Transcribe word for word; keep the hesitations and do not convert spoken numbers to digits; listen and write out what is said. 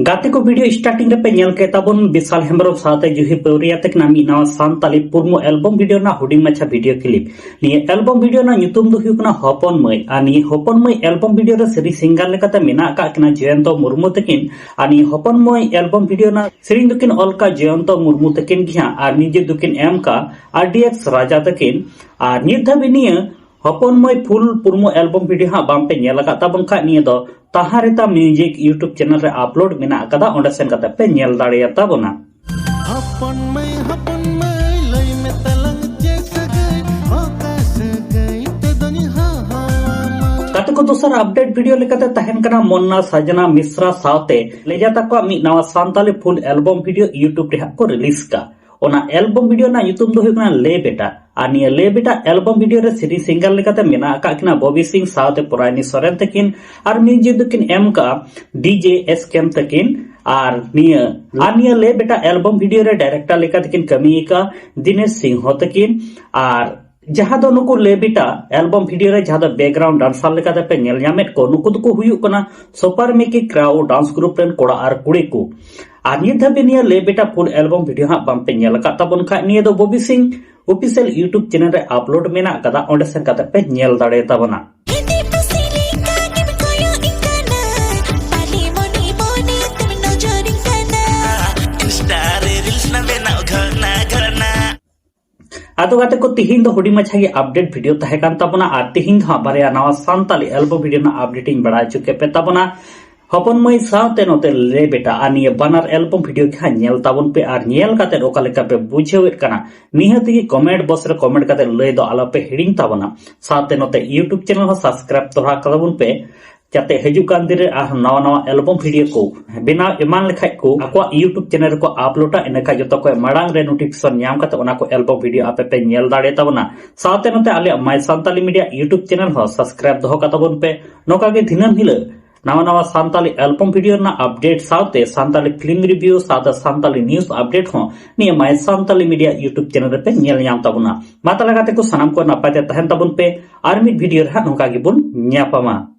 ᱜᱟᱛᱮ ᱠᱚ, video starting ᱨᱮᱯᱮ ᱧᱮᱞ ᱠᱮᱫ ᱛᱟᱵᱚᱱ ᱵᱤᱥᱟᱞ ᱦᱮᱢᱵᱨᱚᱢ ᱥᱟᱶᱛᱮ ᱡᱩᱦᱤ ᱯᱟᱹᱣᱨᱤᱭᱟ ᱛᱟᱹᱠᱤᱱᱟᱜ ᱢᱤᱫ ᱱᱟᱣᱟ ᱥᱟᱱᱛᱟᱞᱤ ᱯᱩᱨᱢᱩ album video ᱨᱮᱱᱟᱜ ᱦᱩᱰᱤᱧ ᱢᱟᱪᱷᱟ video clip᱾ ᱱᱤᱭᱟᱹ album video ᱨᱮᱱᱟᱜ ᱧᱩᱛᱩᱢ ᱫᱚ ᱦᱩᱭᱩᱜ ᱠᱟᱱᱟ ᱦᱚᱯᱚᱱ ᱢᱟᱹᱭ᱾ ᱟᱨ ᱱᱤᱭᱟᱹ ᱦᱚᱯᱚᱱ ᱢᱟᱹᱭ album video ᱨᱮ ᱥᱮᱨᱮᱧ singer ᱞᱮᱠᱟᱛᱮ ᱢᱮᱱᱟᱜ ᱟᱠᱟᱫ ᱠᱤᱱᱟ ᱡᱚᱭᱚᱱᱛᱚ ᱢᱩᱨᱢᱩ ᱛᱟᱹᱠᱤᱱ᱾ ᱟᱨ ᱱᱤᱭᱟᱹ ᱦᱚᱯᱚᱱ ᱢᱟᱹᱭ album video ᱨᱮᱱᱟᱜ ᱥᱮᱨᱮᱧ ᱫᱚᱠᱤᱱ ᱚᱞ ᱠᱟᱜ ᱡᱚᱭᱚᱱᱛᱚ ᱢᱩᱨᱢᱩ ᱛᱟᱹᱠᱤᱱ ᱜᱮ ᱦᱟᱸᱜ, ᱟᱨ music ᱫᱚᱠᱤᱱ ᱮᱢ ᱠᱟᱜ ᱟᱨ ᱰᱤ ᱮᱠᱥ ᱨᱟᱡᱟ ᱛᱟᱹᱠᱤᱱ᱾ ᱟᱨ ᱱᱤᱛ ᱫᱷᱟᱹᱵᱤᱡ ᱱᱤᱭᱟᱹ ᱦᱚᱯᱚᱱ ᱢᱟᱹᱭ full ᱯᱩᱨᱢᱩ album video ᱦᱟᱸᱜ ᱵᱟᱝ ᱯᱮ ᱧᱮᱞ ᱟᱠᱟᱫ ᱛᱟᱵᱚᱱ ᱠᱷᱟᱡ, ᱱᱤᱭᱟᱹ ᱫᱚ ᱛᱟᱦᱟᱨᱮᱛᱟ Music YouTube channel ᱨᱮ upload ᱢᱮᱱᱟᱜ ᱟᱠᱟᱫᱟ, ᱚᱸᱰᱮ ᱥᱮᱱ ᱠᱟᱛᱮ ᱯᱮ ᱧᱮᱞ ᱫᱟᱲᱮᱭᱟᱛᱟ ᱵᱚᱱᱟ᱾ ᱦᱚᱯᱚᱱ ᱢᱟᱹᱭ, ᱦᱚᱯᱚᱱ ᱢᱟᱹᱭ, ᱞᱟᱹᱭ ᱢᱮ ᱛᱟᱞᱟᱝ ᱪᱮᱫ ᱥᱟᱹᱜᱟᱹᱭ, ᱚᱠᱟ ᱥᱟᱹᱜᱟᱹᱭ ᱛᱮᱫᱚᱧ ᱦᱚᱦᱚᱣᱟᱢᱟ? ᱜᱟᱛᱮ ᱠᱚ, ᱫᱚᱥᱟᱨ update video ᱞᱮᱠᱟᱛᱮ ᱛᱟᱦᱮᱱ ᱠᱟᱱᱟ ᱢᱚᱱᱱᱟ ᱥᱟᱡᱱᱟ ᱢᱤᱥᱨᱟ ᱥᱟᱶᱛᱮ ᱞᱮᱡᱟ ᱛᱟᱠᱚᱣᱟᱜ ᱢᱤᱫ ᱱᱟᱣᱟ Santali full album video YouTube ᱨᱮ ᱦᱟᱸᱜ ᱠᱚ release ᱠᱟᱜ᱾ ᱚᱱᱟ album video ᱨᱮᱱᱟᱜ ᱧᱩᱛᱩᱢ ᱫᱚ ᱦᱩᱭᱩᱜ ᱠᱟᱱᱟ ᱞᱮ ᱵᱮᱴᱟ᱾ ᱟᱨ ᱱᱤᱭᱟᱹ ᱞᱮ ᱵᱮᱴᱟ album video ᱨᱮ ᱥᱮᱨᱮᱧ singer ᱞᱮᱠᱟᱛᱮ ᱢᱮᱱᱟᱜ ᱟᱠᱟᱫ ᱠᱤᱱᱟ ᱵᱚᱵᱤ ᱥᱤᱝ ᱥᱟᱶᱛᱮ ᱯᱚᱨᱟᱭᱱᱤ ᱥᱚᱨᱮᱱ ᱛᱟᱹᱠᱤᱱ, ᱟᱨ music ᱫᱚᱠᱤᱱ ᱮᱢ ᱠᱟᱜᱼᱟ ᱰᱤ ᱡᱮ ᱮᱥ ᱠᱮᱢ ᱛᱟᱹᱠᱤᱱ᱾ ᱟᱨ ᱱᱤᱭᱟᱹ, ᱟᱨ ᱱᱤᱭᱟᱹ ᱞᱮ ᱵᱮᱴᱟ album video ᱨᱮ director ᱞᱮᱠᱟᱛᱮᱠᱤᱱ ᱠᱟᱹᱢᱤ ᱟᱠᱟᱫ ᱫᱤᱱᱮᱥ ᱥᱤᱝᱦᱚ ᱛᱟᱹᱠᱤᱱ᱾ ᱟᱨ ᱡᱟᱦᱟᱸ ᱫᱚ ᱱᱩᱠᱩ ᱞᱮ ᱵᱮᱴᱟ album video ᱨᱮ ᱡᱟᱦᱟᱸ ᱫᱚ background dancer ᱞᱮᱠᱟᱛᱮ ᱯᱮ ᱧᱮᱞ ᱧᱟᱢᱮᱫ ᱠᱚ, ᱱᱩᱠᱩ ᱫᱚᱠᱚ ᱦᱩᱭᱩᱜ ᱠᱟᱱᱟ ᱥᱩᱯᱟᱨ ᱢᱤᱠᱤ ᱠᱨᱟᱣ dance group ᱨᱮᱱ ᱠᱚᱲᱟ ᱟᱨ ᱠᱩᱲᱤ ᱠᱚ᱾ ᱟᱨ ᱱᱤᱛ ᱫᱷᱟᱹᱵᱤᱡ ᱱᱤᱭᱟᱹ ᱞᱮ ᱵᱮᱴᱟ full album video ᱦᱟᱸᱜ ᱵᱟᱝ ᱯᱮ ᱧᱮᱞ ᱟᱠᱟᱫ ᱛᱟᱵᱚᱱ ᱠᱷᱟᱡ, ᱱᱤᱭᱟᱹ ᱫᱚ ᱵᱚᱵᱤ ᱥᱤᱝ official YouTube channel ᱨᱮ upload ᱢᱮᱱᱟᱜ ᱟᱠᱟᱫᱟ, ᱚᱸᱰᱮ ᱥᱮᱱ ᱠᱟᱛᱮ ᱯᱮ ᱧᱮᱞ ᱫᱟᱲᱮ ᱛᱟᱵᱚᱱᱟ᱾ ᱦᱤᱫᱤᱡ ᱯᱩᱥᱤ ᱞᱮᱠᱟ ᱜᱮᱢ ᱠᱚᱭᱚᱜ ᱤᱧ ᱠᱟᱱᱟ, ᱯᱟᱞᱮ ᱢᱚᱱᱮ ᱢᱚᱱᱮ ᱛᱮᱢ ᱱᱚᱡᱚᱨᱤᱧ ᱠᱟᱱᱟ᱾ Insta ᱨᱮ reels ᱱᱟ ᱵᱮᱱᱟᱣ ᱜᱷᱟᱱᱟ ᱜᱷᱟᱱᱟ᱾ ᱟᱫᱚ ᱜᱟᱛᱮ ᱠᱚ, ᱛᱤᱦᱤᱧ ᱫᱚ ᱦᱩᱰᱤᱧ ᱢᱟᱪᱷᱟ ᱜᱮ update video ᱛᱟᱦᱮᱸ ᱠᱟᱱ ᱛᱟᱵᱚᱱᱟ, ᱟᱨ ᱛᱤᱦᱤᱧ ᱫᱚ ᱦᱟᱸᱜ ᱵᱟᱨᱭᱟ ᱱᱟᱣᱟ ᱥᱟᱱᱛᱟᱞᱤ album video ᱨᱮᱱᱟᱜ update ᱤᱧ ᱵᱟᱲᱟᱭ ᱦᱚᱪᱚ ᱠᱮᱫ ᱯᱮ ᱛᱟᱵᱚᱱᱟ᱾ ᱦᱚᱯᱚᱱ ᱢᱟᱹᱭ ᱥᱟᱶᱛᱮ ᱱᱚᱛᱮ ᱞᱮ ᱵᱮᱴᱟ, ᱟᱨ ᱱᱤᱭᱟᱹ ᱵᱟᱱᱟᱨ album video ᱜᱮ ᱦᱟᱸᱜ ᱧᱮᱞ ᱛᱟᱵᱚᱱ ᱯᱮ, ᱟᱨ ᱧᱮᱞ ᱠᱟᱛᱮ ᱚᱠᱟ ᱞᱮᱠᱟ ᱯᱮ ᱵᱩᱡᱷᱟᱹᱣᱮᱫ ᱠᱟᱱᱟ, ᱱᱤᱦᱟᱹᱛ ᱜᱮ comment box ᱨᱮ comment ᱠᱟᱛᱮ ᱞᱟᱹᱭ ᱫᱚ ᱟᱞᱚ ᱯᱮ ᱦᱤᱲᱤᱧ ᱛᱟᱵᱚᱱᱟ᱾ ᱥᱟᱶᱛᱮ ᱱᱚᱛᱮ YouTube channel ᱦᱚᱸ subscribe ᱛᱚᱨᱟ ᱠᱟᱛᱟᱵᱚᱱ ᱯᱮ, ᱡᱟᱛᱮ ᱦᱤᱡᱩᱜ ᱠᱟᱱ ᱫᱤᱱ ᱨᱮ ᱟᱨᱦᱚᱸ ᱱᱟᱣᱟ ᱱᱟᱣᱟ album video ᱠᱚ ᱵᱮᱱᱟᱣ ᱮᱢᱟᱱ ᱞᱮᱠᱷᱟᱡ ᱠᱚ ᱟᱠᱚᱣᱟᱜ YouTube channel ᱨᱮᱠᱚ uploadᱟ, ᱤᱱᱟᱹᱠᱷᱟᱡ ᱡᱚᱛᱚ ᱠᱷᱚᱡ ᱢᱟᱲᱟᱝ ᱨᱮ notification ᱧᱟᱢ ᱠᱟᱛᱮ ᱚᱱᱟ ᱠᱚ album video ᱟᱯᱮ ᱯᱮ ᱧᱮᱞ ᱫᱟᱲᱮ ᱛᱟᱵᱚᱱᱟ᱾ ᱥᱟᱶᱛᱮ ᱱᱚᱛᱮ ᱟᱞᱮᱭᱟᱜ My Santali Media YouTube channel ᱦᱚᱸ subscribe ᱫᱚᱦᱚ ᱠᱟᱛᱟᱵᱚᱱ ᱯᱮ᱾ ᱱᱚᱝᱠᱟ ᱜᱮ ᱫᱤᱱᱟᱹᱢ ᱦᱤᱞᱳᱜ ᱱᱟᱣᱟ ᱱᱟᱣᱟ ᱥᱟᱱᱛᱟᱞᱤ album video ᱨᱮᱱᱟᱜ update ᱥᱟᱶᱛᱮ ᱥᱟᱱᱛᱟᱞᱤ film review ᱥᱟᱶᱛᱮ ᱥᱟᱱᱛᱟᱞᱤ news update ᱦᱚᱸ ᱱᱤᱭᱟᱹ My Santali Media YouTube channel ᱨᱮᱯᱮ ᱧᱮᱞ ᱧᱟᱢ ᱛᱟᱵᱚᱱᱟ᱾ ᱢᱟ ᱛᱟᱦᱞᱮ ᱜᱟᱛᱮ ᱠᱚ, ᱥᱟᱱᱟᱢ ᱠᱚ ᱱᱟᱯᱟᱭ ᱛᱮ ᱛᱟᱦᱮᱱ ᱛᱟᱵᱚᱱ ᱯᱮ, ᱟᱨ ᱢᱤᱫ video ᱨᱮ ᱦᱟᱸᱜ ᱱᱚᱝᱠᱟ ᱜᱮᱵᱚᱱ ᱧᱟᱯᱟᱢᱟ᱾